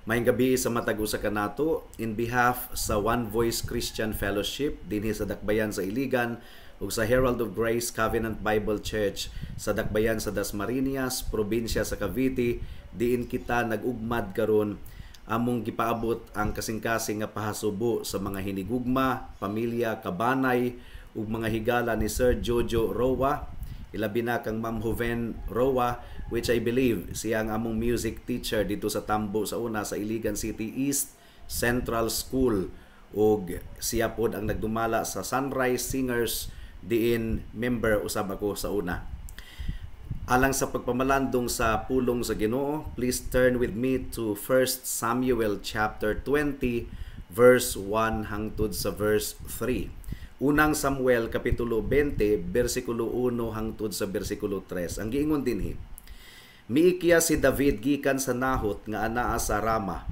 Maayong gabii sa matag usa kanato in behalf sa One Voice Christian Fellowship dinhi sa Dakbayan sa Iligan ug sa Herald of Grace Covenant Bible Church sa Dakbayan sa Dasmariñas, probinsya sa Cavite, diin kita nag-ugmad karon, among gipaabot ang kasing-kasing nga pahasubo sa mga hinigugma, pamilya, kabanay ug mga higala ni Sir Jojo Roa, ilabi na kang Ma'am Joven Roa, which I believe siya ang among music teacher dito sa Tambo sa una sa Iligan City East Central School ug siya pod ang nagdumala sa Sunrise Singers, diin member usab ako sa una. Alang sa pagpamalandong sa pulong sa Ginoo, please turn with me to 1 Samuel chapter 20 verse 1 hangtod sa verse 3. Unang Samuel kapitulo 20 bersikulo 1 hangtod sa bersikulo 3. Ang giingon dinhi: Miikya si David gikan sa Nahot nga anaa sa Rama.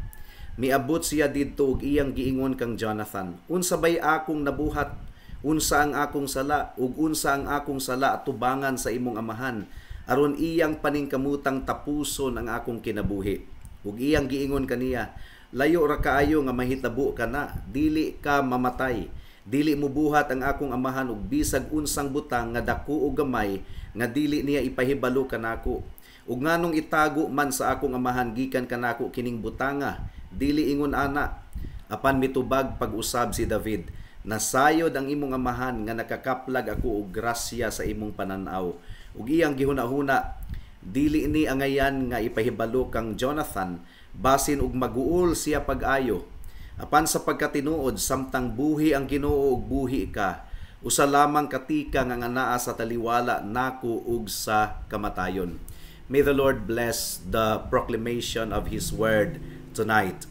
Miabot siya didto ug iyang giingon kang Jonathan, "Unsa bay akong nabuhat? Unsa ang akong sala ug unsa ang akong sala atubangan sa imong amahan aron iyang paningkamutang tapuson ang akong kinabuhi?" Ug iyang giingon kaniya, "Layo ra kaayo nga mahitabo kana, dili ka mamatay. Dili mubuhat ang akong amahan og bisag unsang butang nga dako o gamay nga dili niya ipahibalo kanako. Ug nganong itago man sa akong amahan gikan kanako kining butanga? Dili ingon ana." Apan mitubag pag-usab si David, "Nasayod ang imong amahan nga nakakaplag ako og grasya sa imong pananaw." Ug iyang gihuna-huna, "Dili ni angayan nga ipahibalo kang Jonathan, basin og maguol siya pag-ayo. Apan sa pagkatinuod, samtang buhi ang Ginoo ug buhi ka, usa lamang katikang ang anaa sa taliwala nako ug sa kamatayon." May the Lord bless the proclamation of His word tonight.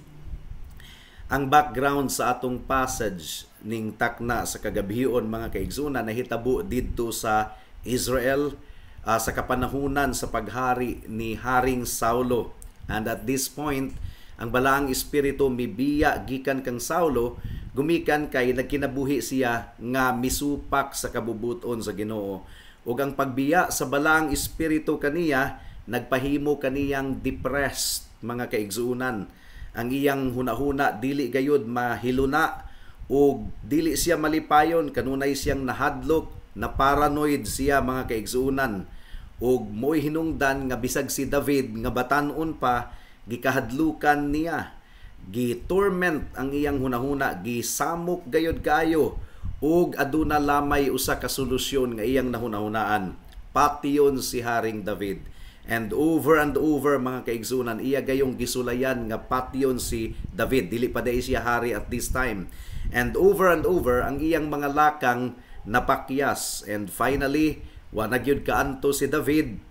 Ang background sa atong passage ning takna sa kagabhion, mga kaigsuonan, nahitabo didto sa Israel sa kapanahunan sa paghari ni Haring Saulo. And at this point, ang balaang espiritu mibiya gikan kang Saulo gumikan kay nagkinabuhi siya nga misupak sa kabubuton sa Ginoo. Ug ang pagbiya sa balaang espiritu kaniya nagpahimo kaniyang depressed, mga kaigsuonan. Ang iyang hunahuna dili gayud mahiluna ug dili siya malipayon, kanunay siyang nahadlok, na paranoid siya, mga kaigsuonan. Ug mo'y hinungdan nga bisag si David nga batan-on pa, gikahadlukan niya, gi-torment ang iyang hunahuna, gisamok gayud kaayo, ug aduna lamay usa ka solusyon nga iyang nahunahunaan: patyon si Haring David. And over, mga kaigsuonan, iya gayong gisulayan nga patyon si David. Dili pa diay siya hari at this time. And over ang iyang mga lakang napakyas, and finally wa na gyud kaanto si David.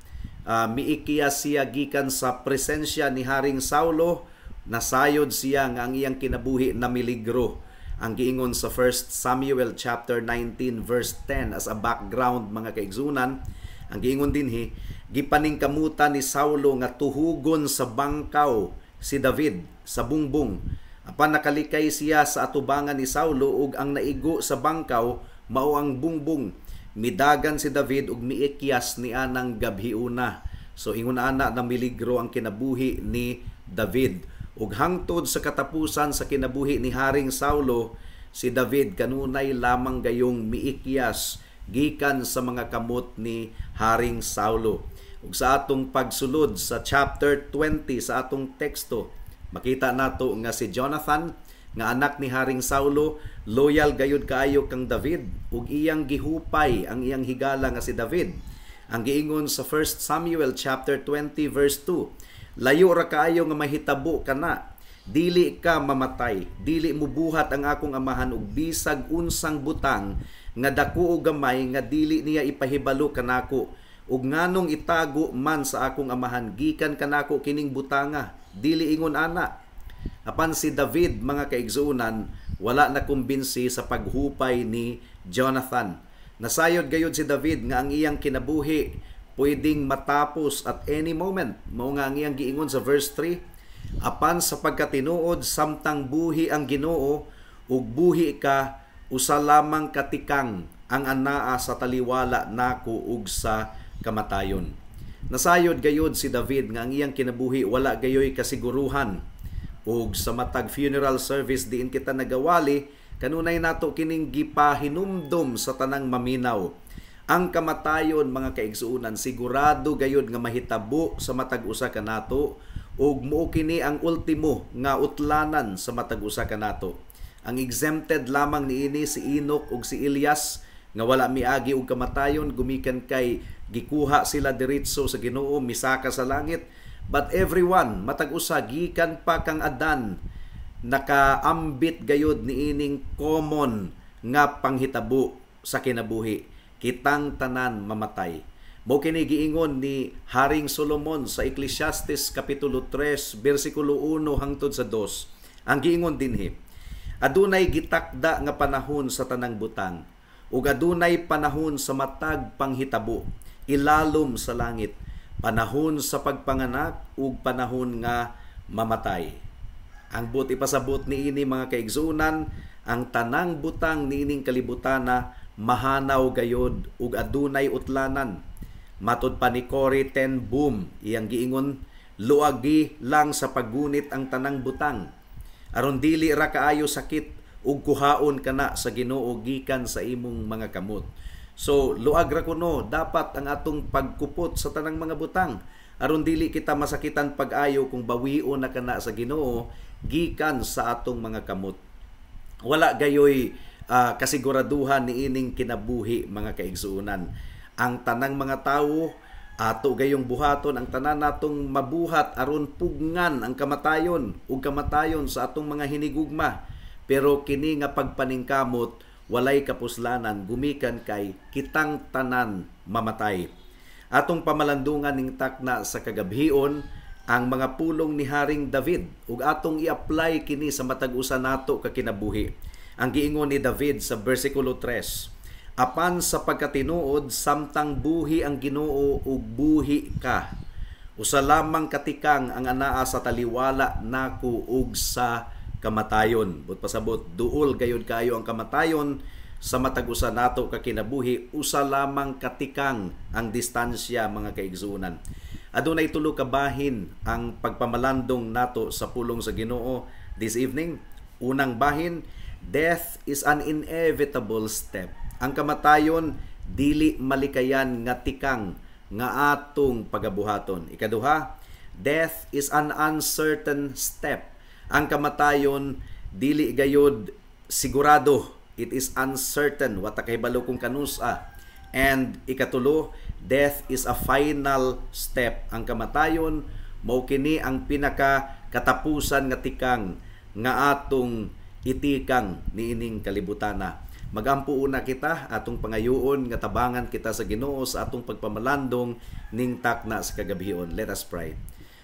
Miikya siya gikan sa presensya ni Haring Saulo. Nasayod siya nga ang iyang kinabuhi na miligro. Ang giingon sa 1 Samuel chapter 19 verse 10 as a background, mga kaigsuonan, ang giingon dinhi, gipaningkamutan ni Saulo nga tuhugon sa bangkaw si David sa bungbong. Apan nakalikay siya sa atubangan ni Saulo ug ang naigo sa bangkaw mao ang bungbong. Midagan si David ug miikyas ni anang gabhiuna. So ingon ana na miligro ang kinabuhi ni David. Ug hangtod sa katapusan sa kinabuhi ni Haring Saulo, si David kanunay lamang gayong miikyas gikan sa mga kamot ni Haring Saulo. Ug sa atong pagsulod sa chapter 20 sa atong teksto, makita nato nga si Jonathan nga anak ni Haring Saulo, loyal gayud kaayo kang David ug iyang gihupay ang iyang higala nga si David. Ang giingon sa 1 Samuel chapter 20 verse 2, "Layo ra kaayo nga mahitabo kana, dili ka mamatay. Dili mubuhat ang akong amahan og bisag unsang butang nga dako o gamay nga dili niya ipahibalo kanako. Ug nganong itago man sa akong amahan gikan kanako kining butanga? Dili ingon ana." Apan si David, mga kaigsuonan, wala na kumbinsi sa paghupay ni Jonathan. Nasayod gayud si David nga ang iyang kinabuhi pwedeng matapos at any moment. Mao nga ang iyang giingon sa verse 3, "Apan sa pagkatinuod, samtang buhi ang Ginoo ug buhi ka, usa lamang katikang ang anaa sa taliwala nako ug sa kamatayon." Nasayod gayud si David nga ang iyang kinabuhi wala gayoy kasiguruhan. Ug sa matag funeral service diin kita nagawali, kanunay nato kining gipahinumdom sa tanang maminaw. Ang kamatayon, mga kaigsuonan, sigurado gayud nga mahitabo sa matag usa kanato ug mao kini ang ultimo nga utlanan sa matag usa kanato. Ang exempted lamang niini si Enoch ug si Elias nga wala miagi og kamatayon gumikan kay gikuha sila diretso sa Ginoo, misaka sa langit. But everyone, matag usa gikan pa kang Adan, nakaambit gayud niining common nga panghitabo sa kinabuhi. Kitang tanan mamatay. Mao kini giingon ni Haring Solomon sa Ecclesiastes kapitulo 3 bersikulo 1 hangtod sa 2. Ang giingon dinhi, adunay gitakda nga panahon sa tanang butang ug adunay panahon sa matag panghitabo ilalom sa langit, panahon sa pagpanganak ug panahon nga mamatay. Ang buot ipasabot niini, mga kaigsuonan, ang tanang butang niining kalibutana mahanaw gayod ug adunay utlanan. Matod pa ni Corrie ten Boom, iyang giingon, luagi lang sa paggunit ang tanang butang aron dili ra kaayo sakit ug kuhaon kana sa Ginoo gikan sa imong mga kamot. So luag ra kuno dapat ang atong pagkupot sa tanang mga butang aron dili kita masakitan pag-ayo kung bawion na kana sa Ginoo gikan sa atong mga kamot. Wala gayoy kasiguraduhan niining kinabuhi, mga kaigsuonan. Ang tanang mga tawo ato gayong buhaton ang tanan natong mabuhat aron pugngan ang kamatayon ug kamatayon sa atong mga hinigugma. Pero kini nga pagpaningkamot walay kapuslanan gumikan kay kitang tanan mamatay. Atong pamalandungan ning takna sa kagabhion ang mga pulong ni Haring David ug atong i-apply kini sa matag usa nato ka kinabuhi. Ang giingon ni David sa bersikulo 3, apan sa pagkatinuod, samtang buhi ang Ginoo ug buhi ka, usa lamang katikang ang anaa sa taliwala nako ug sa kamatayon. Buot pasabot, duol gayud kayo ang kamatayon sa matag usa nato ka kinabuhi, usa lamang katikang ang distansya, mga kaigsuonan. Adunay tulo ka bahin ang pagpamalandong nato sa pulong sa Ginoo this evening. Unang bahin, death is an inevitable step. Ang kamatayon dili malikayan nga tikang nga atong pagabuhaton. Ikaduha, death is an uncertain step. Ang kamatayon dili gayod sigurado. It is uncertain. Wa ta kahibalo kung kanusa. And ikatulo, death is a final step. Ang kamatayon mao kini ang pinaka katapusan nga tikang nga atong itikang niining kalibutana. Magampo una kita, atong pangayoon nga tabangan kita sa Ginoo sa atong pagpamalandong ning takna sa kagabhion. Let us pray.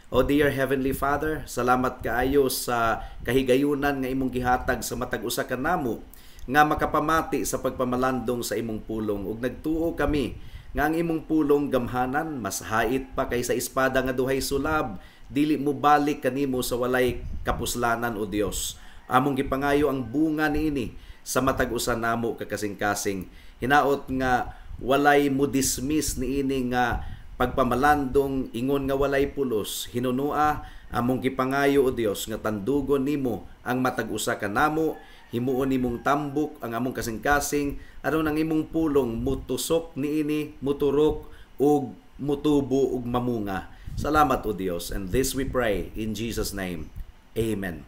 O dear Heavenly Father, salamat kaayo sa kahigayunan nga imong gihatag sa matag usa kanamo nga makapamati sa pagpamalandong sa imong pulong, ug nagtuo kami nga ang imong pulong gamhanan, mas hait pa kaysa espada nga duhay sulab, dili mo balik kanimo sa walay kapuslanan, o Dios. Among gipangayo ang bunga niini sa matag usa namo kakasing-kasing. Hinaot nga walay mo dismiss niini nga pagpamalandong ingon nga walay pulos. Hinunua among gipangayo, o Dios, nga tandugon nimo ang matag usa kanamo, himuon nimong tambok ang among kasing-kasing aron ang imong pulong mutusok niini, muturok ug mutubo ug mamunga. Salamat, O Dios, and this we pray in Jesus' name. Amen.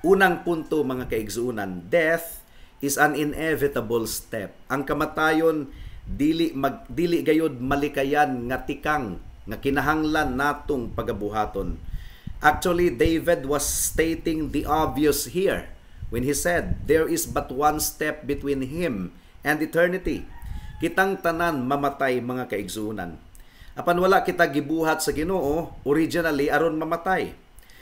Unang punto, mga kaigsuonan, death is an inevitable step. Ang kamatayon dili gayod malikayan nga tikang nga kinahanglan natong pagabuhaton. Actually, David was stating the obvious here when he said there is but one step between him and eternity. Kitang tanan mamatay, mga kaigsuonan. Apan wala kita gibuhat sa Ginoo originally aron mamatay.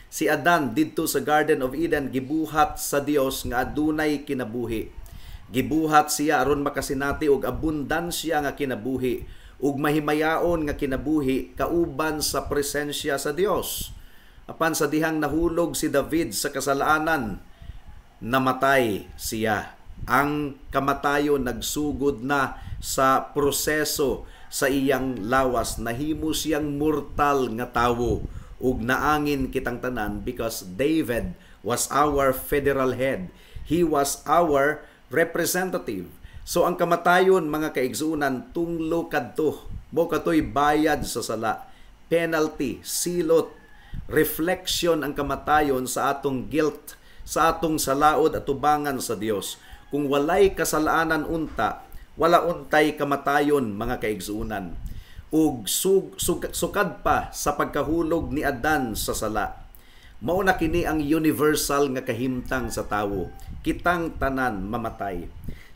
Si Adan didto sa Garden of Eden gibuhat sa Dios nga adunay kinabuhi. Gibuhat siya aron makasinati og abundansya nga kinabuhi ug mahimayaon nga kinabuhi kauban sa presensya sa Dios. Apan sa dihang nahulog si David sa kasalanan, namatay siya. Ang kamatayon nagsugod na sa proseso sa iyang lawas. Nahimo siyang mortal nga tawo. ug naangin kitang tanan because David was our federal head. He was our representative. So ang kamatayon, mga kaigsuonan, tunglo kadto. Mao katoy bayad sa sala. Penalty, silot, reflection ang kamatayon sa atong guilt, sa atong salaod atubangan sa Dios. Kung walay kasalanan unta, wala untay kamatayon, mga kaigsuonan. Ug sukad pa sa pagkahulog ni Adan sa sala, mao na kini ang universal nga kahimtang sa tawo. Kitang tanan mamatay.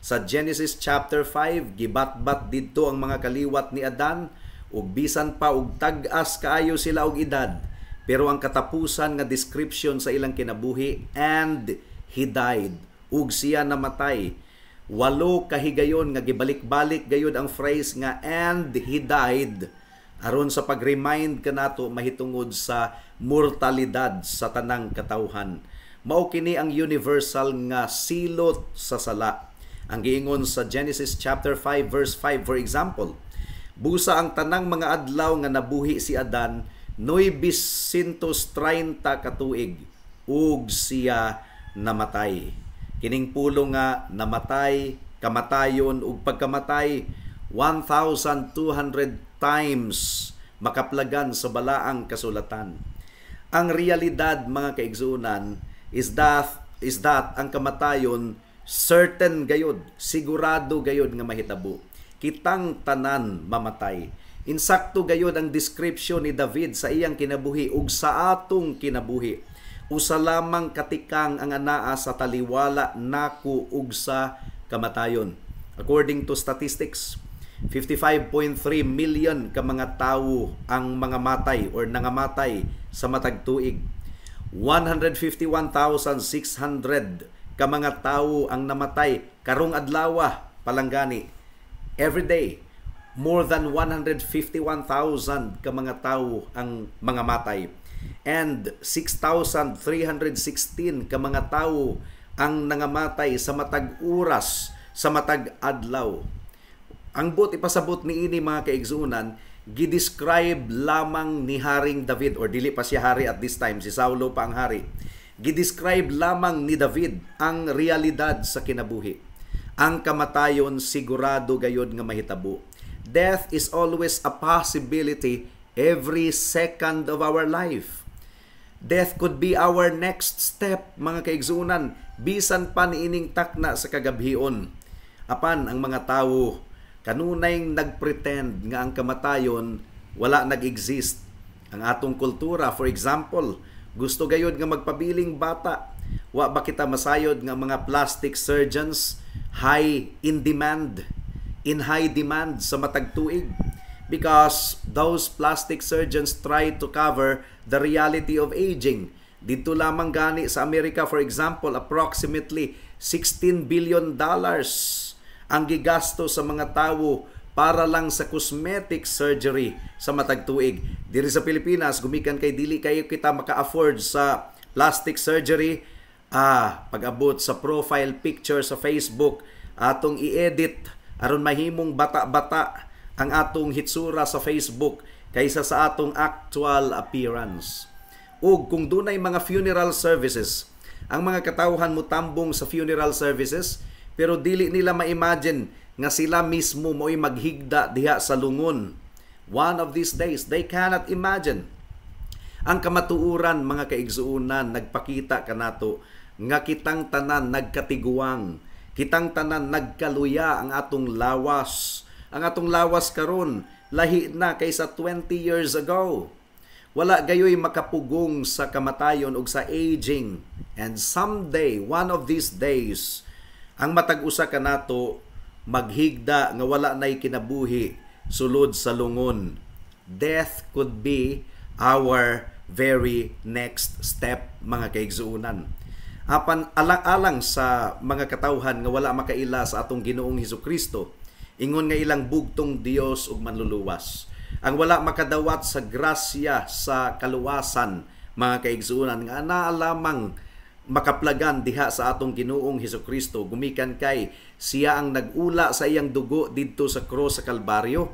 Sa Genesis chapter 5, gibatbat didto ang mga kaliwat ni Adan ug bisan pa og tag-as kaayo sila og edad, pero ang katapusan nga description sa ilang kinabuhi, "And he died," ug siya namatay. Walo kahigayon nga gibalik-balik gayud ang phrase nga "and he died" aron sa pag-remind kanato mahitungod sa mortalidad sa tanang katawhan. Mao kini ang universal nga silot sa sala. Ang giingon sa Genesis chapter 5 verse 5, for example, busa ang tanang mga adlaw nga nabuhi si Adan 930 ka tuig, ug siya namatay. Kining pulong nga namatay, kamatayon ug pagkamatay, 1,200 times makaplagan sa Balaang Kasulatan. Ang realidad, mga kaigsuonan, is that ang kamatayon certain gayod, sigurado gayod nga mahitabo. Kitang tanan mamatay. Insakto gayod ang description ni David sa iyang kinabuhi ug sa atong kinabuhi. Usa lamang katikang ang anaa sa taliwala nako ug sa kamatayon. According to statistics, 55.3 million ka mga tawo ang mga matay or nangamatay sa matag tuig. 151,600 ka mga tawo ang namatay karong adlaw palanggani. Every day, more than 151,000 ka mga tawo ang mga matay. And 6,316 ka mga tawo ang nangamatay sa matag oras, sa matag adlaw. Ang buot ipasabot niini, mga kaigsuonan, gidescribe lamang ni Haring David, or dili pa siya hari at this time, si Saulo pa ang hari. Gidescribe lamang ni David ang realidad sa kinabuhi. Ang kamatayon sigurado gayod nga mahitabo. Death is always a possibility every second of our life. Death could be our next step, mga kaigsuonan, bisan pa niining takna sa kagabhion. Apan ang mga tawo kanunay nagpretend nga ang kamatayon wala nag-exist. Ang atong kultura, for example, gusto gayod nga magpabiling bata. Wa ba kita masayod nga mga plastic surgeons high in demand, in high demand sa matag tuig? Because those plastic surgeons try to cover the reality of aging. Dito lamang gani sa Amerika, for example, approximately $16 billion ang gigasto sa mga tawo para lang sa cosmetic surgery sa matag tuig. Diri sa Pilipinas, gumikan kay dili kayo kita maka-afford sa plastic surgery, pag-abot sa profile picture sa Facebook, atong i-edit aron mahimong bata-bata ang atong hitsura sa Facebook kaysa sa atong actual appearance. Ug kung dunay mga funeral services, ang mga katawhan mo tambong sa funeral services pero dili nila ma-imagine nga sila mismo mo'y maghigda diha sa lungon. One of these days, they cannot imagine. Ang kamatuoran, mga kaigsuonan, nagpakita kanato nga kitang tanan nagkatiguang, kitang tanan nagkaluya ang atong lawas. Ang atong lawas karon lahi na kaysa 20 years ago. Wala gayoy makapugong sa kamatayon ug sa aging. And someday, one of these days, ang matag usa kanato maghigda nga wala nay kinabuhi sulod sa lungon. Death could be our very next step, mga kaigsuonan. Apan alang-alang sa mga katawhan nga wala makaila sa atong Ginoong Hesus Kristo, ingon nga ilang bugtong Dios ug Manluluwas, ang wala makadawat sa grasya sa kaluwasan, mga kaigsuonan, nga anaa lamang makaplagan diha sa atong Ginoong Hesus Kristo, gumikan kay siya ang nag-ula sa iyang dugo didto sa krus sa Kalbaryo.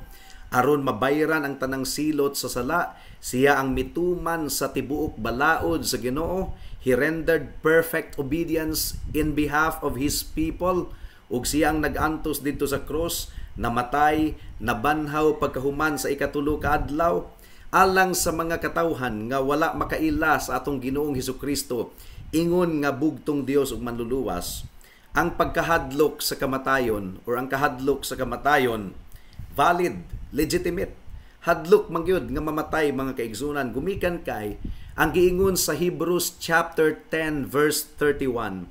Aron mabayran ang tanang silot sa sala, siya ang mituman sa tibuok balaod sa Ginoo. He rendered perfect obedience in behalf of his people, ug siya ang nag-antos didto sa cross, namatay, nabanhaw pagkahuman sa 3 ka adlaw alang sa mga katawhan nga wala makaila sa atong Ginoong Hesukristo ingon nga bugtong Dios ug manluluwas. Ang pagkahadlok sa kamatayon or ang kahadlok sa kamatayon, valid, legitimate. Hadlok man gyud nga mamatay, mga kaigsunan, gumikan kay ang giingon sa Hebrews chapter 10 verse 31,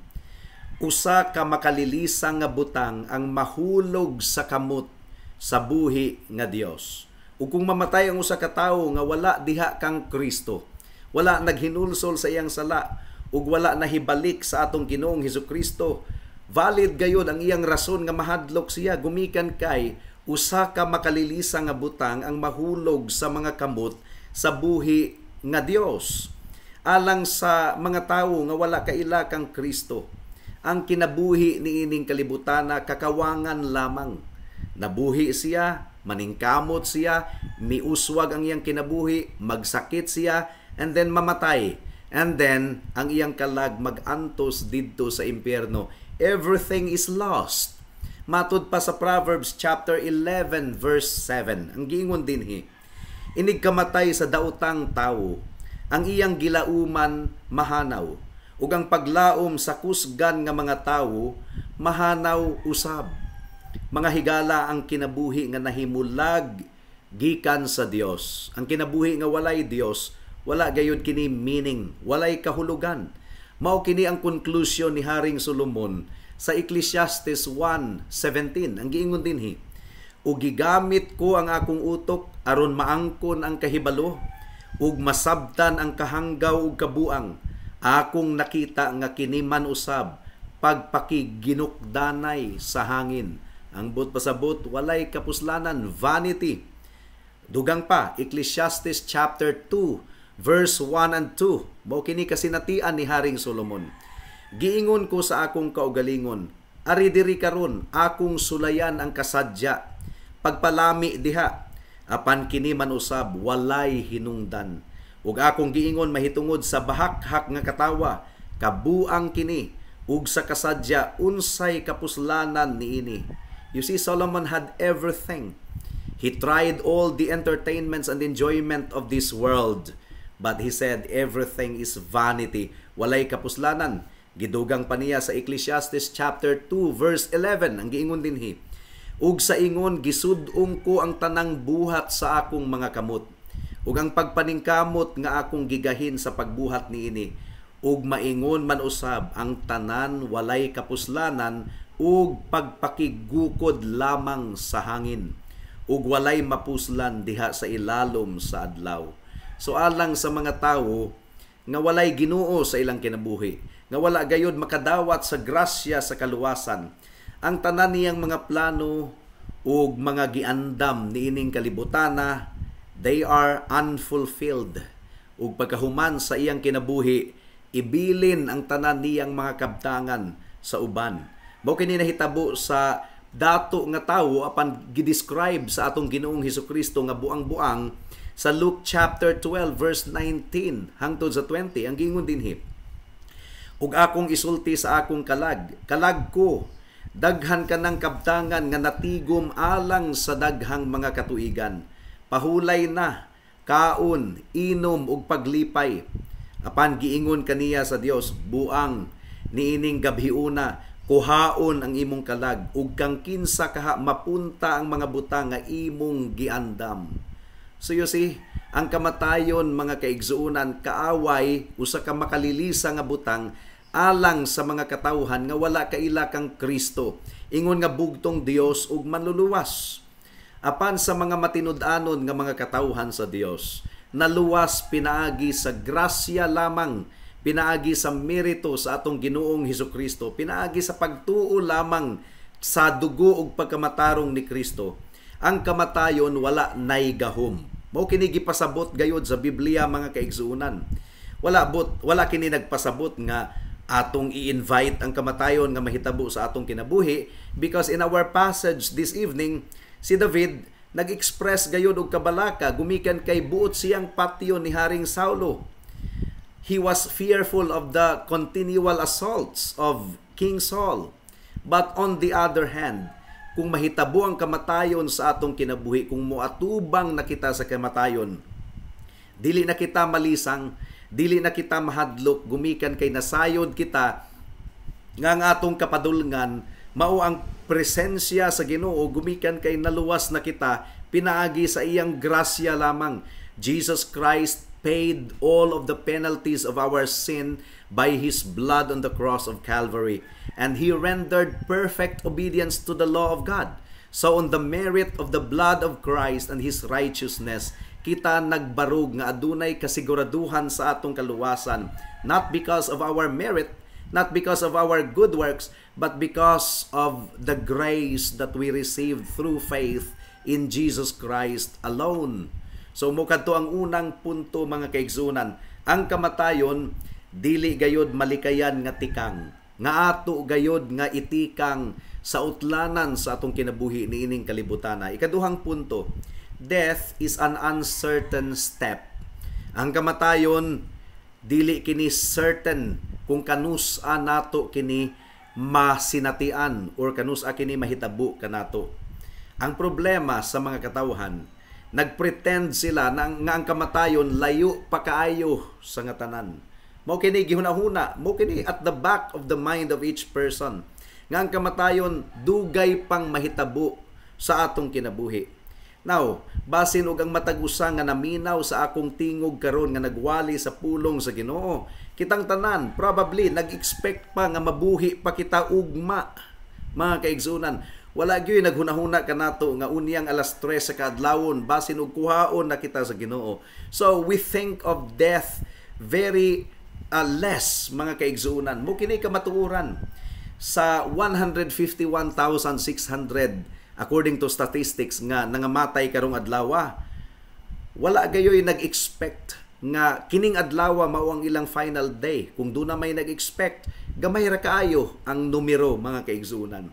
usa ka makalilisa nga butang ang mahulog sa kamot sa buhi nga Dios. Ug kung mamatay ang usa ka tawo nga wala diha kang Kristo, wala naghinulsol sa iyang sala ug wala nahibalik sa atong Ginoong Hesukristo, valid gayud ang iyang rason nga mahadlok siya, gumikan kay usa ka makalilisa nga butang ang mahulog sa mga kamot sa buhi nga Dios. Alang sa mga tawo nga wala kaila kang Kristo, ang kinabuhi niining kalibutana kakawangan lamang. Nabuhi siya, maningkamot siya, miuswag ang iyang kinabuhi, magsakit siya, and then mamatay. And then, ang iyang kalag magantos didto sa impyerno. Everything is lost. Matud pa sa Proverbs chapter 11 verse 7, ang giingon dinhi, inig kamatay sa daotang tawo, ang iyang gilauman mahanaw, ug ang paglaom sa kusgan nga mga tawo mahanaw usab. Mga higala, ang kinabuhi nga nahimulag gikan sa Dios, ang kinabuhi nga walay Dios, wala gayud kini meaning, walay kahulugan. Mao kini ang conclusion ni Haring Solomon sa Ecclesiastes 1:17. Ang giingon dinhi, ug gigamit ko ang akong utok aron maangkon ang kahibalo ug masabtan ang kahanggaw ug kabuang. Akong nakita nga kini man usab pagpakiginukdanay sa hangin. Ang buot pasabot, walay kapuslanan, vanity. Dugang pa, Ecclesiastes chapter 2 verse 1 and 2. Mao kini kasinatian ni Haring Solomon. Giingon ko sa akong kaugalingon, ari diri karon akong sulayan ang kasadya, pagpalami diha, apan kini man usab walay hinungdan. Ug akong giingon mahitungod sa bahakhak nga katawa, kabuang kini, ug sa kasadya unsay kapuslanan niini. You see, Solomon had everything. He tried all the entertainments and enjoyment of this world, but he said everything is vanity. Walay kapuslanan. Gidugang pa niya sa Ecclesiastes chapter 2 verse 11, ang giingon dinhi, ug sa ingon gisud-ong ko ang tanang buhat sa akong mga kamot, ug ang pagpaningkamot nga akong gigahin sa pagbuhat niini, ug maingon man usab ang tanan walay kapuslanan ug pagpakigukod lamang sa hangin, ug walay mapuslan diha sa ilalom sa adlaw. So alang sa mga tawo nga walay Ginoo sa ilang kinabuhi, nga wala gayod makadawat sa grasya sa kaluwasan, ang tanan niyang mga plano ug mga giandam niining kalibutana, they are unfulfilled. Ug pagkahuman sa iyang kinabuhi, ibilin ang tanan niyang mga kabtangan sa uban. Mao kini nahitabo sa dato nga tawo apan gidescribe sa atong Ginoong Hesukristo nga buang-buang sa Luke chapter 12 verse 19 hangtod sa 20. Ang giingon dinhi, ug akong isulti sa akong kalag, kalag ko, daghan ka ng kabtangan nga natigom alang sa daghang mga katuigan. Pahulay na, kaon, inom ug paglipay. Apan giingon kaniya sa Dios, buang niining gabhiuna, kuhaon ang imong kalag, ug kang kinsa kaha mapunta ang mga butang nga imong giandam. So you see, ang kamatayon, mga kaigsuonan, kaaway, usa ka makalilisa nga butang alang sa mga katawhan nga wala kaila kang Kristo, ingon nga bugtong Dios ug manluluwas. Apan sa mga matinud-anon nga mga katawhan sa Dios, naluwas pinaagi sa grasya lamang, pinaagi sa merito sa atong Ginoong Hesukristo, pinaagi sa pagtuo lamang sa dugo ug pagkamatarong ni Kristo. Ang kamatayon wala nay gahom. Mao kini gipasabot gayod sa Biblia, mga kaigsuonan. Wala kini nagpasabot nga atong i-invite ang kamatayon nga mahitabo sa atong kinabuhi, because in our passage this evening, si David Nag-express gayud og kabalaka gumikan kay buot siyang patyon ni Haring Saulo. He was fearful of the continual assaults of King Saul. But on the other hand, kung mahitabo ang kamatayon sa atong kinabuhi, kung moatubang na kita sa kamatayon, dili na kita malisang, dili na kita mahadlok gumikan kay nasayod kita nga ang atong kapadulngan mao ang presensya sa Ginoo gumikan kay naluwas na kita pinaagi sa iyang grasya lamang. Jesus Christ paid all of the penalties of our sin by His blood on the cross of Calvary. And He rendered perfect obedience to the law of God. So on the merit of the blood of Christ and His righteousness, kita nagbarog nga adunay kasiguraduhan sa atong kaluwasan, not because of our merit, not because of our good works, but because of the grace that we received through faith in Jesus Christ alone. So mao kadto ang unang punto, mga kaigsunan. Ang kamatayon dili gayod malikayan nga tikang nga ato gayod nga itikang sa utlanan sa atong kinabuhi niining kalibutana. Ikaduhang punto, death is an uncertain step. Ang kamatayon dili kini certain kung kanusa nato kini masinatian or kanusa kini mahitabo kanato. Ang problema sa mga katawhan, nagpretend sila na nga ang kamatayon layo pa kaayo sa nga tanan. Mao kini gihuna-huna, mao kini at the back of the mind of each person nga ang kamatayon dugay pang mahitabo sa atong kinabuhi. Now, basin og ang matag usa nga naminaw sa akong tingog karon nga nagwali sa pulong sa Ginoo, kitang tanan probably nag-expect pa nga mabuhi pa kita ugma, mga kaigsunan. Wala gyud naghunahuna kanato nga unyang alas 3 sa kaadlawon basin og kuhaon na kita sa Ginoo. So we think of death very less, mga kaigsunan. Mao kini kamatuoran sa 151,600 according to statistics nga nangamatay karong adlaw. Wala gayoy nag-expect nga kining adlaw mao ang ilang final day. Kung duna may nag-expect, gamay ra kaayo ang numero, mga kaigsunan.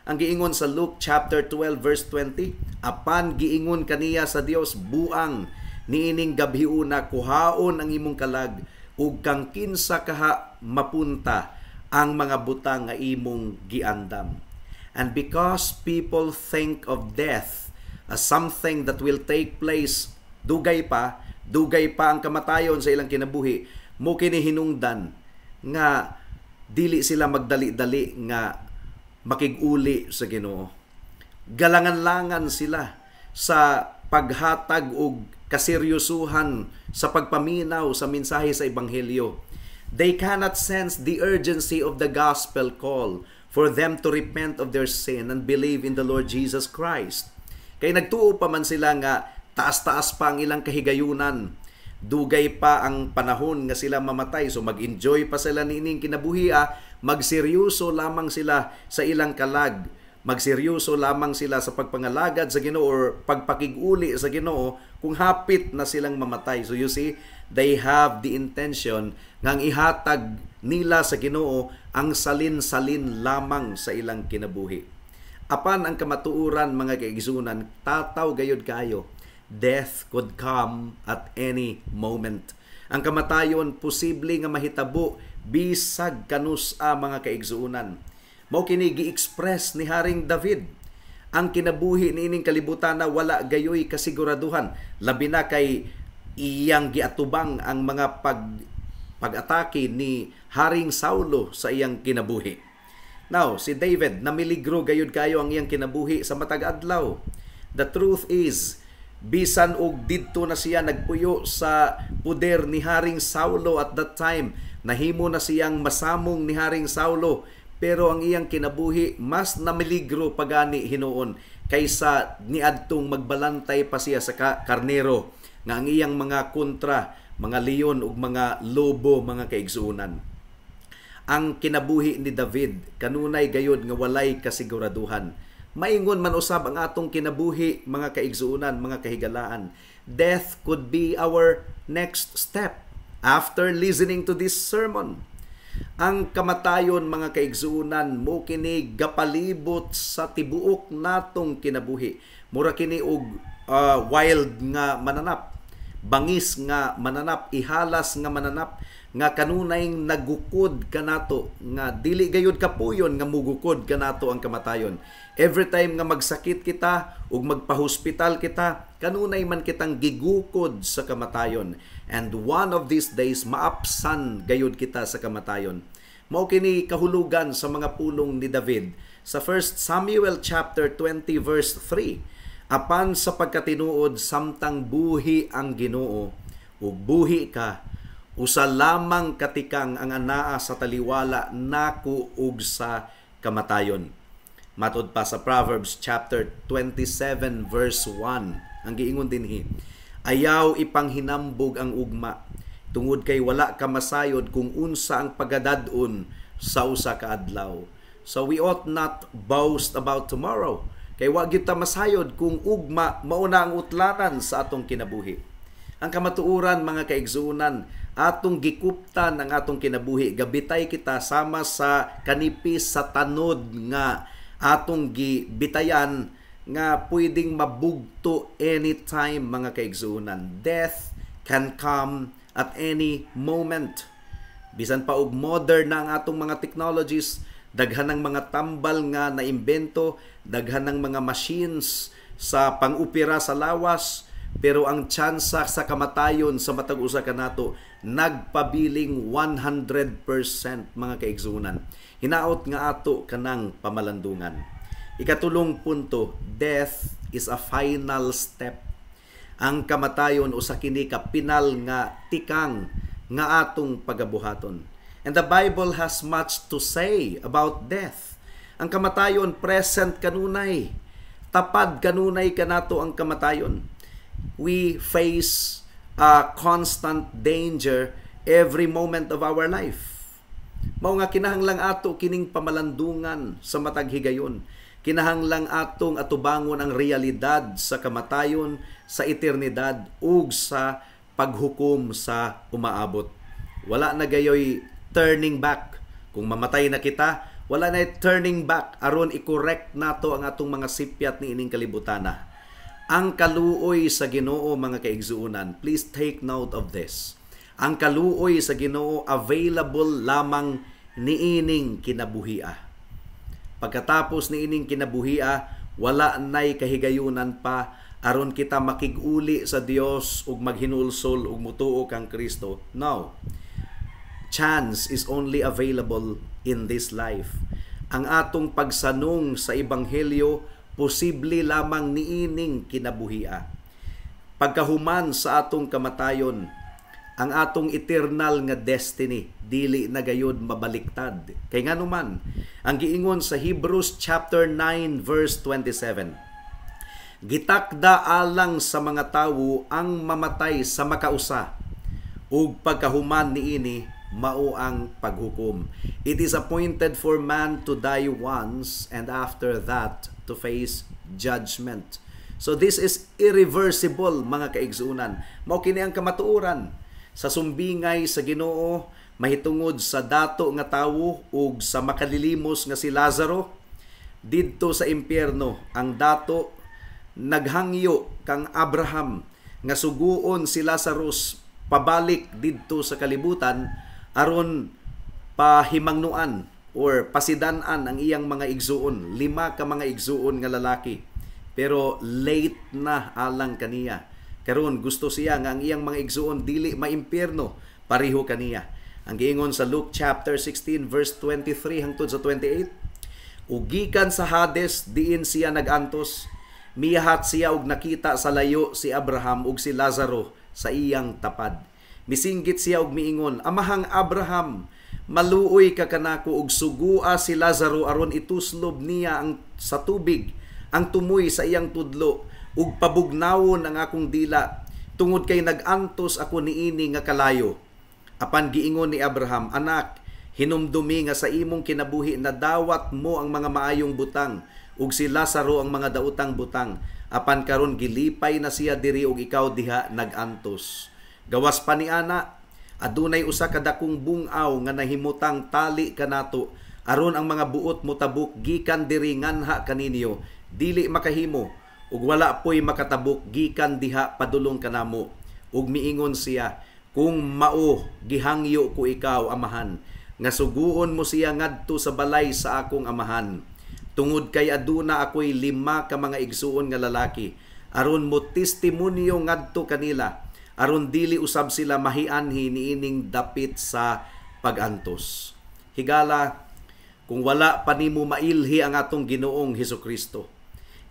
Ang giingon sa Luke chapter 12 verse 20, "Apan giingon kaniya sa Dios, 'Buang, niining gabhiuna kuhaon ang imong kalag, ug kang kinsa kaha mapunta ang mga butang nga imong giandam?'" And because people think of death as something that will take place dugay pa, dugay pa ang kamatayon sa ilang kinabuhi, mao kini hinungdan nga dili sila magdali-dali nga makig-uli sa Ginoo. Galangan-langan sila sa paghatag og kaseryosuhan sa pagpaminaw sa mensahe sa ebanghelyo. They cannot sense the urgency of the gospel call for them to repent of their sin and believe in the Lord Jesus Christ. Kay nagtuo pa man sila nga taas-taas pa ang ilang kahigayunan. Dugay pa ang panahon nga sila mamatay. So mag-enjoy pa sila niining kinabuhi, magseryoso lamang sila sa ilang kalag. Magseryoso lamang sila sa pagpangalagad sa Ginoo or pagpakig-uli sa Ginoo kung hapit na silang mamatay. So you see, they have the intention nga ang ihatag nila sa Ginoo ang salin-salin lamang sa ilang kinabuhi. Apan ang kamatuoran, mga kaigsunan, tataw gayud kayo. Death could come at any moment. Ang kamatayon posible nga mahitabo bisag kanusa, mga kaigsuonan. Mao kini gi-express ni Haring David. Ang kinabuhi niining kalibutan na wala gayoy kasiguraduhan, labi na kay iyang giatubang ang mga pag-atake ni Haring Saulo sa iyang kinabuhi. Now, si David, namiligro gayud kayo ang iyang kinabuhi sa matag adlaw. The truth is, bisan og didto na siya nagpuyo sa puder ni Haring Saulo at that time, nahimo na siyang masamong ni Haring Saulo, pero ang iyang kinabuhi mas namiligro pagani hinuon kaysa niadtong magbalantay pa siya sa karnero nga ang iyang mga kontra mga leon ug mga lobo, mga kaigsuonan. Ang kinabuhi ni David kanunay gayod nga walay kasiguraduhan. Maingon man usab ang atong kinabuhi, mga kaigsuonan, mga kahigalaan. Death could be our next step after listening to this sermon. Ang kamatayon, mga kaigsuonan, mao kini gapalibot sa tibuok natong kinabuhi. Mura kini og wild nga mananap, bangis nga mananap, ihalas nga mananap nga kanunay nagukod kanato, nga dili gayud kapuyon nga mugukod kanato ang kamatayon. Every time nga magsakit kita ug magpahospital kita, kanunay man kitang gigukod sa kamatayon. And one of these days, maapsan gayud kita sa kamatayon. Mao kini kahulugan sa mga pulong ni David sa 1 Samuel chapter 20 verse 3. Apan sa pagkatinuod, samtang buhi ang Ginoo ug buhi ka, usa lamang katikang ang anaa sa taliwala nako ug sa kamatayon. Matud pa sa Proverbs chapter 27 verse 1, ang giingon dinhi, ayaw ipanghinambog ang ugma, tungod kay wala ka masayod kung unsa ang pagadad-on sa usa ka adlaw. So we ought not boast about tomorrow, kay wa gyud ta masayod kung ugma mao na ang utlanan sa atong kinabuhi. Ang kamatuoran, mga kaigsuonan, atong gikuptan ang atong kinabuhi, gabitay kita sama sa kanipis sa tanod nga atong gibitayan nga pwedeng mabugto anytime, mga kaigsuonan. Death can come at any moment. Bisan pa og modern na ang atong mga technologies, daghan ng mga tambal nga naimbento, daghan ng mga machines sa pang-opera sa lawas, pero ang tsansa sa kamatayon sa matag usa kanato nagpabiling 100%, mga kaigsuonan. Hinaot nga ato kanang pamalandungan. Ikatulong punto, death is a final step. Ang kamatayon usa kini ka pinal nga tikang nga atong pagabuhaton. And the Bible has much to say about death. Ang kamatayon present kanunay. Tapad kanunay kanato ang kamatayon. We face a constant danger every moment of our life. Mao nga kinahanglang ato kining pamalandungan sa matag higayon. Kinahanglang atong atubangon ang realidad sa kamatayon, sa eternidad ug sa paghukom sa umaabot. Wala na gayoy turning back. Kung mamatay na kita, wala na turning back aron i-correct nato ang atong mga sipyat niining kalibutana. Ang kaluoy sa Ginoo, mga kaigsuonan, please take note of this. Ang kaluoy sa Ginoo available lamang niining kinabuhia. Pagkatapos niining kinabuhia, wala nay kahigayunan pa aron kita makig-uli sa Dios ug maghinulsol ug mutuo kang Kristo. No. Chance is only available in this life. Ang atong pagsanong sa ebanghelyo posible lamang niining kinabuhia. Pagkahuman sa atong kamatayon, ang atong eternal nga destiny dili na gayud mabaliktad. Kay nganuman, ang giingon sa Hebrews chapter 9 verse 27, gitakda alang sa mga tawo ang mamatay sa makausa, ug pagkahuman niini mao ang paghukom. It is appointed for man to die once and after that to face judgment. So this is irreversible, mga kaigsuonan. Mao kini ang kamatuoran sa sumbingay sa Ginoo mahitungod sa dato nga tawo ug sa makalilimos nga si Lazaro didto sa impyerno. Ang dato naghangyo kang Abraham nga suguon si Lazarus pabalik didto sa kalibutan aron pahimangnuan or pasidan-an ang iyang mga igsuon, 5 ka mga igsuon nga lalaki. Pero late na alang kaniya. Karon gusto siya nga ang iyang mga igsuon dili maimpierno pareho kaniya. Ang giingon sa Luke chapter 16 verse 23 hangtod sa 28, ug gikan sa Hades diin siya nagantos, miyahat siya og nakita sa layo si Abraham ug si Lazaro sa iyang tapad. Misinggit siya og miingon, Amahang Abraham, maluoy ka kanako og sugua si Lazaro aron ituslob niya ang sa tubig ang tumoy sa iyang tudlo ug pabugnawon ang akong dila tungod kay nagantos ako niini nga kalayo. Apan giingon ni Abraham, anak, hinumdumi nga sa imong kinabuhi nadawat mo ang mga maayong butang ug si Lazaro ang mga daotang butang. Apan karon gilipay na siya diri ug ikaw diha nagantos. Gawas pa ni ana, adunay usa ka dakong bungaw nga nahimutang tali kanato aron ang mga buot motabok gikan diri nganha kaninyo dili makahimo Ug wala po'y makatabok gikan diha padulong kanamo. Ug miingon siya, "Kung mao, gihangyo ko ikaw, Amahan, nga suguon mo siya ngadto sa balay sa akong amahan. Tungod kay aduna ako'y 5 ka mga igsuon nga lalaki, aron mo testimonyo ngadto kanila, aron dili usab sila mahianhi niining dapit sa pagantos." Higala, kung wala pa nimo mailhi ang atong Ginoong Hesukristo,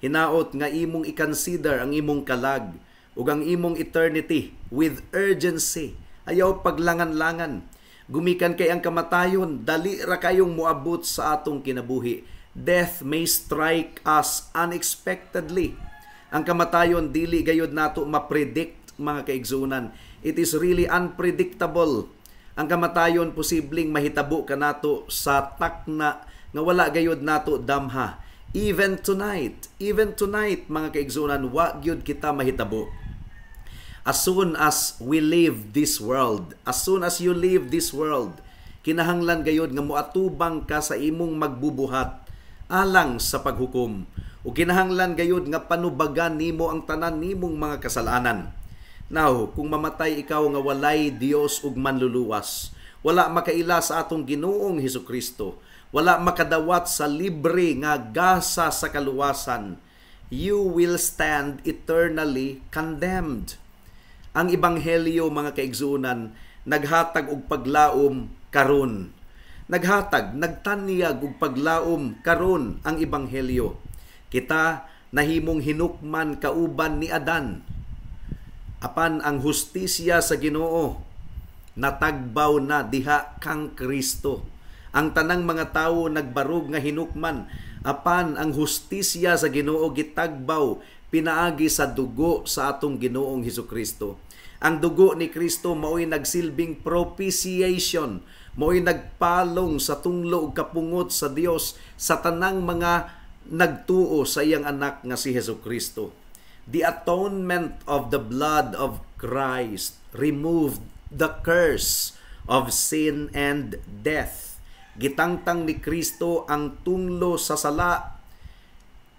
hinaot nga imong i-consider ang imong kalag ug ang imong eternity with urgency. Ayaw paglangan-langan. Gumikan kay ang kamatayon, dali ra kayong moabot sa atong kinabuhi. Death may strike us unexpectedly. Ang kamatayon dili gayud nato ma-predict, mga kaigsuonan. It is really unpredictable. Ang kamatayon posibleng mahitabo kanato sa takna nga wala gayud nato damha. Even tonight, mga kaigsuonan, wa gyud kita mahitabo. As soon as we leave this world, as soon as you leave this world, kinahanglan gayud nga moatubang ka sa imong magbubuhat alang sa paghukom. O kinahanglan gayud nga panubagan nimo ang tanan nimong mga kasalanan. Now, kung mamatay ikaw nga walay Dios ug manluluwas, wala makaila sa atong Ginoong Hesukristo, wala makadawat sa libre nga gasa sa kaluwasan, you will stand eternally condemned. Ang ebanghelyo, mga kaigsuonan, naghatag og paglaom karon. Naghatag, nagtanyag og paglaom karon ang ebanghelyo. Kita nahimong hinukman kauban ni Adan. Apan ang hustisya sa Ginoo natagbaw na diha kang Kristo. Ang tanang mga tawo nagbarog nga hinukman, apan ang hustisya sa Ginoo gitagbaw pinaagi sa dugo sa atong Ginoong Hesukristo. Ang dugo ni Kristo mao'y nagsilbing propitiation, mao'y nagpalong sa tunglo ug kapungot sa Dios sa tanang mga nagtuo sa iyang anak nga si Hesukristo. The atonement of the blood of Christ removed the curse of sin and death. Gitangtang ni Kristo ang tunglo sa sala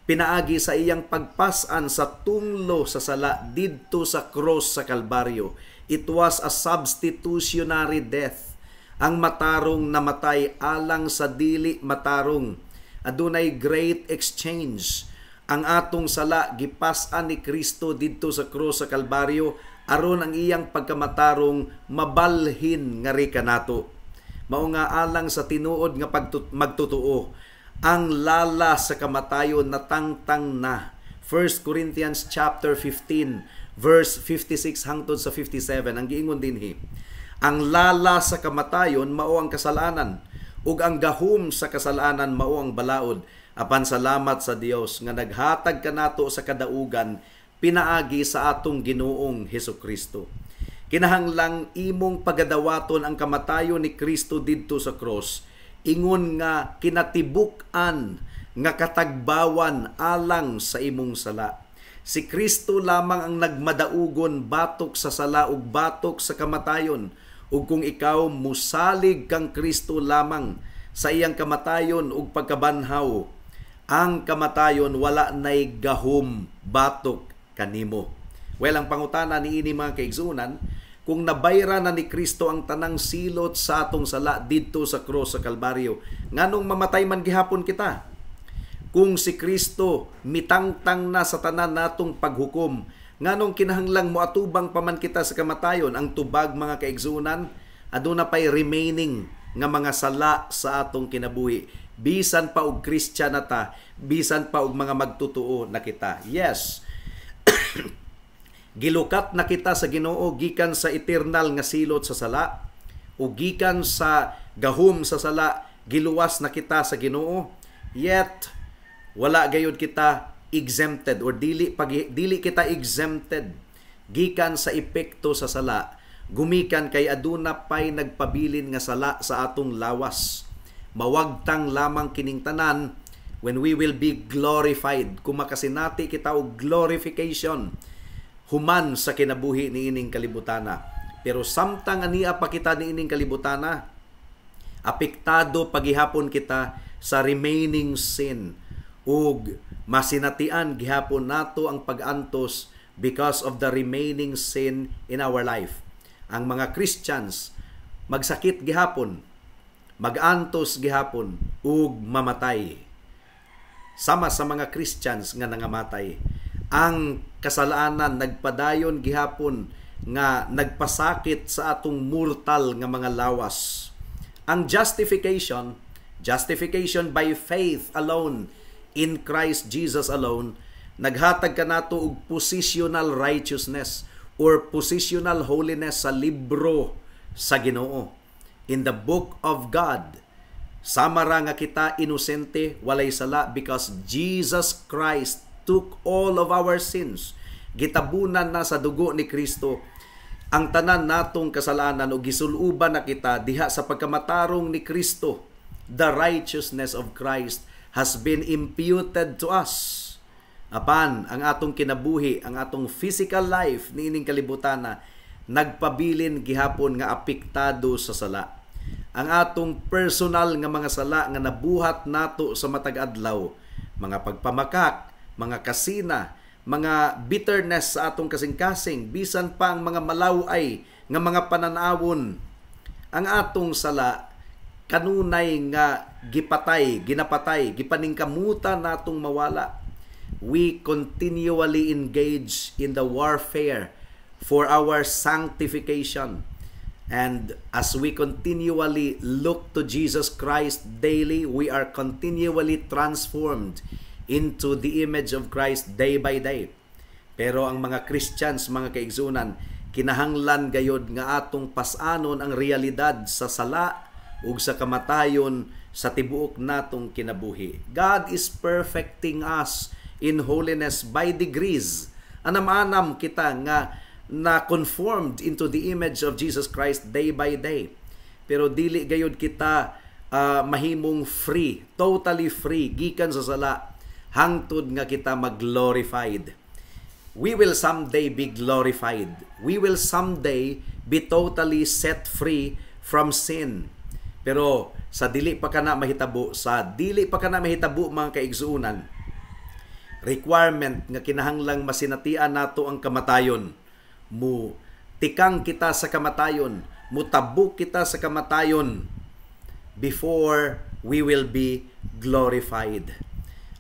pinaagi sa iyang pagpasan sa tunglo sa sala didto sa cross sa Kalbaryo. It was a substitutionary death. Ang matarong namatay alang sa dili matarong. Adunay great exchange. Ang atong sala gipas-an ni Kristo didto sa cross sa Kalbaryo aron ang iyang pagkamatarong mabalhin ngari kanato. Mao nga alang sa tinuod nga magtotoo, ang lala sa kamatayon natangtang na. 1 Corinthians chapter 15 verse 56 hangtod sa 57 ang giingon dinhi. Ang lala sa kamatayon mao ang kasalanan, ug ang gahom sa kasalanan mao ang balaod. Apan salamat sa Dios nga naghatag kanato sa kadaugan pinaagi sa atong Ginoong Hesukristo. Kinahanglang imong pagadawaton ang kamatayon ni Kristo didto sa cross, ingon nga kinatibuk-an nga katagbawan alang sa imong sala. Si Kristo lamang ang nagmadaugon batok sa sala ug batok sa kamatayon. Ug kung ikaw musalig kang Kristo lamang sa iyang kamatayon ug pagkabanhaw, ang kamatayon wala nay gahom batok kanimo. Well, ang pangutana niini, mga kaigsuonan, kung nabayra na ni Kristo ang tanang silot sa atong sala didto sa cross sa Kalbaryo, nganong mamatay man gihapon kita? Kung si Kristo mitangtang na sa tanan natong paghukom, nganong kinahanglang moatubang pa man kita sa kamatayon? Ang tubag, mga kaigsuonan, aduna pay remaining nga mga sala sa atong kinabuhi. Bisan pa og Christian na ta, bisan pa og mga magtotoo na kita. Yes. Gilukat na kita sa Ginoo gikan sa eternal nga silot sa sala o gikan sa gahom sa sala, giluwas na kita sa Ginoo. Yet wala gayud kita exempted or dili kita exempted gikan sa epekto sa sala, gumikan kay aduna pay nagpabilin nga sala sa atong lawas. Mawagtang lamang kining tanan when we will be glorified, kung makasinati kita og glorification human sa kinabuhi niining kalibutana. Pero samtang ania pa kita niining kalibutana, apektado pagihapon kita sa remaining sin ug Masinatian gihapon nato ang pag-antos because of the remaining sin in our life. Ang mga Christians magsakit gihapon, magantos gihapon ug mamatay. Sama sa mga Christians nga nangamatay. Ang kasalanan nagpadayon gihapon nga nagpasakit sa atong mortal nga mga lawas. Ang justification, justification by faith alone in Christ Jesus alone, naghatag kanato og positional righteousness or positional holiness sa libro sa Ginoo. In the book of God, sama ra nga kita inosente, walay sala, because Jesus Christ took all of our sins. Gitabunan na sa dugo ni Kristo ang tanan natong kasalanan ug gisuluban na kita diha sa pagkamatarong ni Kristo. The righteousness of Christ has been imputed to us. Apan ang atong kinabuhi, ang atong physical life niining kalibutan na nagpabilin gihapon nga apektado sa sala. Ang atong personal nga mga sala nga nabuhat nato sa matag adlaw, mga pagpamakak, mga kasina, mga bitterness sa atong kasing-kasing, bisan pa ang mga malaway nga mga pananawon, ang atong sala kanunay nga gipatay, ginapatay, gipaningkamutan natong mawala. We continually engage in the warfare for our sanctification. And as we continually look to Jesus Christ daily, we are continually transformed into the image of Christ day by day. Pero ang mga Christians, mga kaigsunan, kinahanglan gayod nga atong pasanon ang realidad sa sala ug sa kamatayon sa tibuok natong kinabuhi. God is perfecting us in holiness by degrees. Anam-anam kita nga na conformed into the image of Jesus Christ day by day. Pero dili gayod kita mahimong free, totally free gikan sa sala hangtod nga kita mag-glorified. We will someday be glorified. We will someday be totally set free from sin. Pero sa dili pa kana mahitabo, sa dili pa kana mahitabo, mga kaigsuonan, requirement nga kinahanglang masinatian nato ang kamatayon. Mu tikang kita sa kamatayon, mutabok kita sa kamatayon before we will be glorified.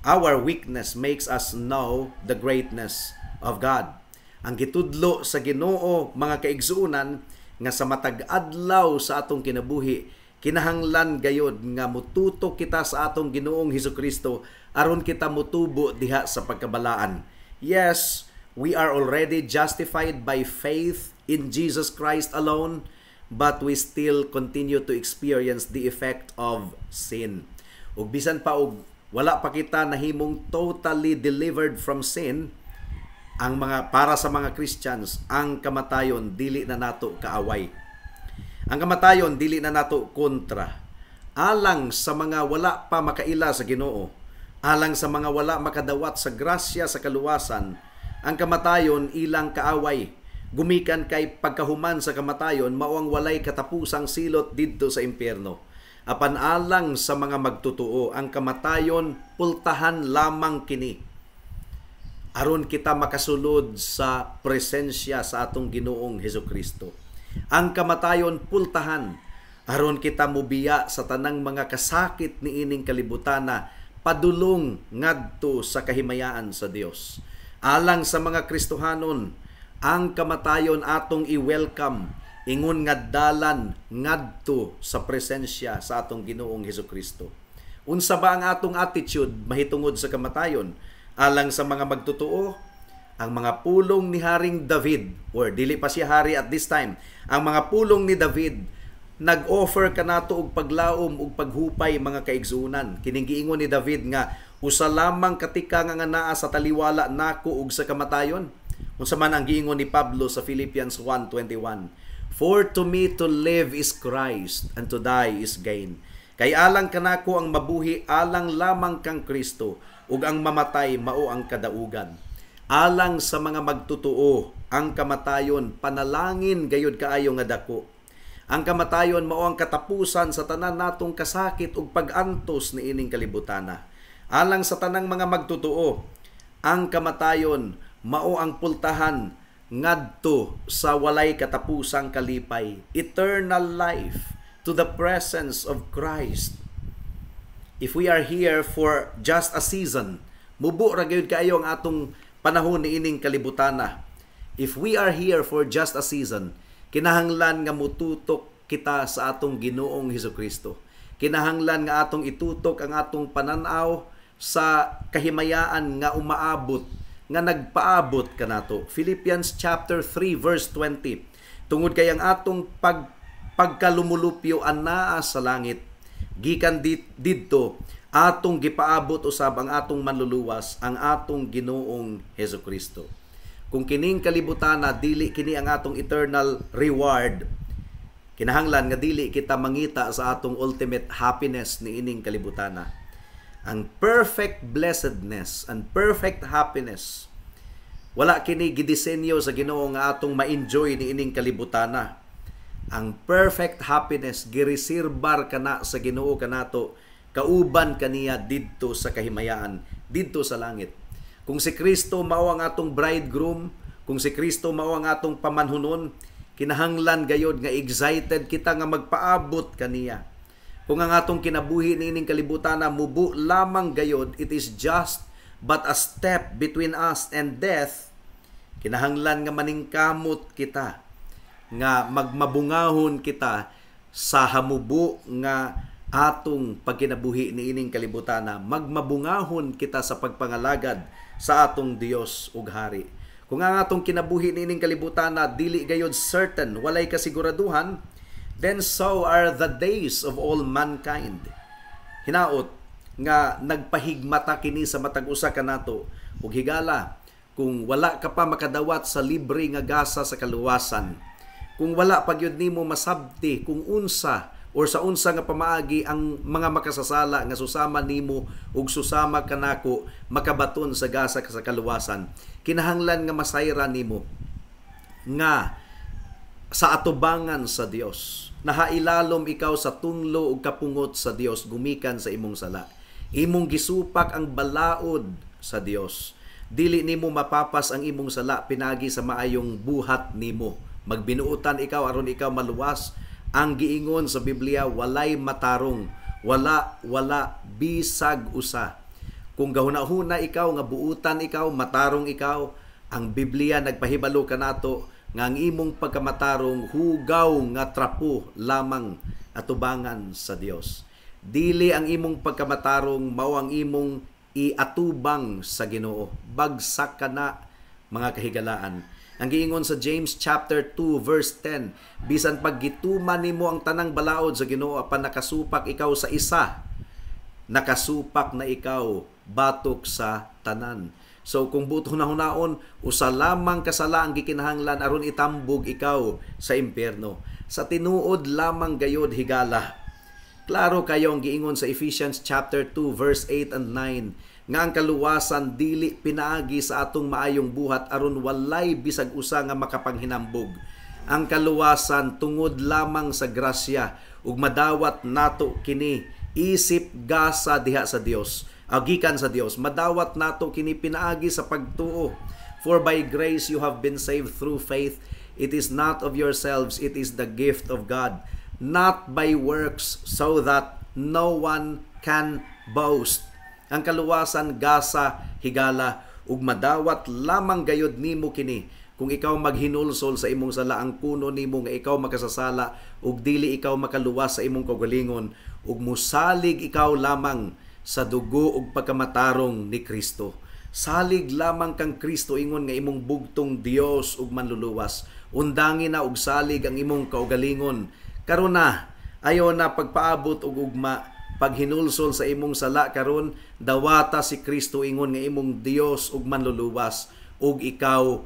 Our weakness makes us know the greatness of God. Ang gitudlo sa Ginoo, mga kaigsuonan, nga sa matag adlaw sa atong kinabuhi, kinahanglan gayod nga mututok kita sa atong Ginoong Hesukristo aron kita mutubo diha sa pagkabalaan. Yes, we are already justified by faith in Jesus Christ alone, but we still continue to experience the effect of sin. Ug bisan pa og wala pa kita nahimong totally delivered from sin, ang mga para sa mga Christians, ang kamatayon dili na nato kaaway. Ang kamatayon dili na nato kontra. Alang sa mga wala pa makaila sa Ginoo, alang sa mga wala makadawat sa grasya sa kaluwasan, ang kamatayon ilang kaaway. Gumikan kay pagkahuman sa kamatayon mao ang walay katapusang silot didto sa impyerno. Apan alang sa mga magtutuo, ang kamatayon pultahan lamang kini aron kita makasulod sa presensya sa atong Ginoong Hesukristo. Ang kamatayon pultahan aron kita mubiya sa tanang mga kasakit niining kalibutana padulong ngadto sa kahimayaan sa Dios. Alang sa mga Kristohanon, ang kamatayon atong i-welcome ingon nga dalan ngadto sa presensya sa atong Ginoong Hesukristo. Unsa ba ang atong attitude mahitungod sa kamatayon? Alang sa mga magtotoo, ang mga pulong ni Haring David, or dili pa siya hari at this time, ang mga pulong ni David nag-offer kanato og paglaom ug paghupay, mga kaigsuonan. Kining giingon ni David nga usa lamang katika nga naa sa taliwala nako ug sa kamatayon. Unsa man ang giingon ni Pablo sa Philippians 1:21? "For to me to live is Christ and to die is gain." Kay alang kanako ang mabuhi alang lamang kang Kristo ug ang mamatay mao ang kadaugan. Alang sa mga magtotoo, ang kamatayon panalangin gayud kaayo nga dako. Ang kamatayon mao ang katapusan sa tanan natong kasakit ug pag-antos niining kalibutana. Alang sa tanang mga magtotoo, ang kamatayon mao ang pultahan ngadto sa walay katapusang kalipay, eternal life to the presence of Christ. If we are here for just a season, mubo ra gyud kaayo ang atong panahon niining kalibutana. If we are here for just a season, kinahanglan nga mututok kita sa atong Ginoong Hesukristo. Kinahanglan nga atong itutok ang atong pananaw sa kahimayaan nga umaabot, nga nagpaabot kanato. Philippians chapter 3 verse 20. Tungod kay ang atong pagkalumulupyo anaa sa langit, gikan didto atong gipaabot usab ang atong Manluluwas, ang atong Ginoong Hesukristo. Kung kining kalibutana dili kini ang atong eternal reward, kinahanglan nga dili kita mangita sa atong ultimate happiness niining kalibutana. Ang perfect blessedness and perfect happiness, wala kini gidisenyo sa Ginoo nga atong ma-enjoy niining kalibutana. Ang perfect happiness gireserbar kana sa Ginoo kanato, kauban kaniya didto sa kahimayaan, didto sa langit. Kung si Kristo mao ang atong bridegroom, kung si Kristo mao ang atong pamanhunon, kinahanglan gayod nga excited kita nga magpaabot kaniya. Kung ang atong kinabuhi niining kalibutan na mubo lamang gayod, it is just but a step between us and death, kinahanglan nga maningkamot kita, nga magmabungahon kita sa hamubo nga atong pagkinabuhi niining kalibutana, magmabungahon kita sa pagpangalagad sa atong Dios ug Hari. Kung ang atong kinabuhi niining kalibutana dili gayod certain, walay kasiguraduhan, then so are the days of all mankind. Hinaot nga nagpahigmata kini sa matag usa kanato. Ug higala, kung wala ka pa makadawat sa libre nga gasa sa kaluwasan, kung wala pa gyud nimo masabti kung unsa or sa unsa nga pamaagi ang mga makasasala nga susama nimo ug susama kanako makabaton sa gasa sa kaluwasan, kinahanglan nga masayra nimo nga sa atubangan sa Dios nahailalom ikaw sa tunlo ug kapungot sa Dios gumikan sa imong sala. Imong gisupak ang balaod sa Dios. Dili nimo mapapas ang imong sala pinagi sa maayong buhat nimo. Magbinuotan ikaw aron ikaw maluwas. Ang giingon sa Biblia, walay matarong, wala, wala bisag usa. Kung gahuna-huna ikaw nga buutan ikaw, matarong ikaw, ang Biblia nagpahibalo kanato nga ang imong pagkamatarong hugaw nga trapo lamang atubangan sa Dios. Dili ang imong pagkamatarong mao ang imong iatubang sa Ginoo. Bagsak ka na, mga kahigalaan. Ang giingon sa James chapter 2 verse 10, bisan pag gituman nimo ang tanang balaod sa Ginoo apan nakasupak ikaw sa isa, nakasupak na ikaw batok sa tanan. So kung buot hunahunaon, usa lamang kasala ang gikinahanglan aron itambog ikaw sa impyerno. Sa tinuod lamang gayod, higala. Klaro kayo ang giingon sa Ephesians chapter 2 verse 8 and 9 nga ang kaluwasan dili pinaagi sa atong maayong buhat aron walay bisag usa nga makapanghinambog. Ang kaluwasan tungod lamang sa grasya ug madawat nato kini isip gasa diha sa Dios. Agikan sa Dios, madawat nato kini pinaagi sa pagtuo. For by grace you have been saved through faith. It is not of yourselves, it is the gift of God, not by works, so that no one can boast. Ang kaluwasan gasa, higala, ug madawat lamang gayod nimo kini kung ikaw maghinulsol sa imong sala, ang kuno nimo nga ikaw makasasala ug dili ikaw makaluwas sa imong kaugalingon, ug musalig ikaw lamang sa dugo ug pagkamatarong ni Kristo. Salig lamang kang Kristo ingon nga imong bugtong Dios ug Manluluwas. Undangi na og salig ang imong kaugalingon. Karon na, ayo na pagpaabot og ugma, paghinulsol sa imong sala karon, dawata si Kristo ingon nga imong Dios ug Manluluwas ug ikaw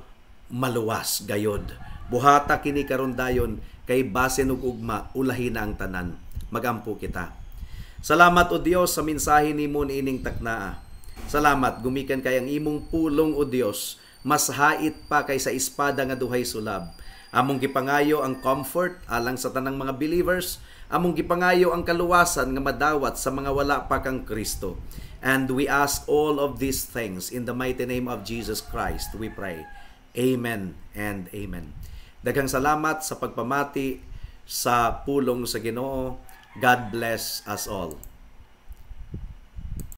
maluwas gayod. Buhata kini karon dayon kay basin og ugma ulahi na ang tanan. Magampo kita. Salamat o Dios sa mensahe nimo niining taknaa. Salamat gumikan kay ang imong pulong o Dios mas hait pa kaysa espada nga duhay sulab. Among gipangayo ang comfort alang sa tanang mga believers, Among gipangayo ang kaluwasan nga madawat sa mga wala pa kang Kristo. And we ask all of these things in the mighty name of Jesus Christ. We pray. Amen and amen. Daghang salamat sa pagpamati sa pulong sa Ginoo. God bless us all.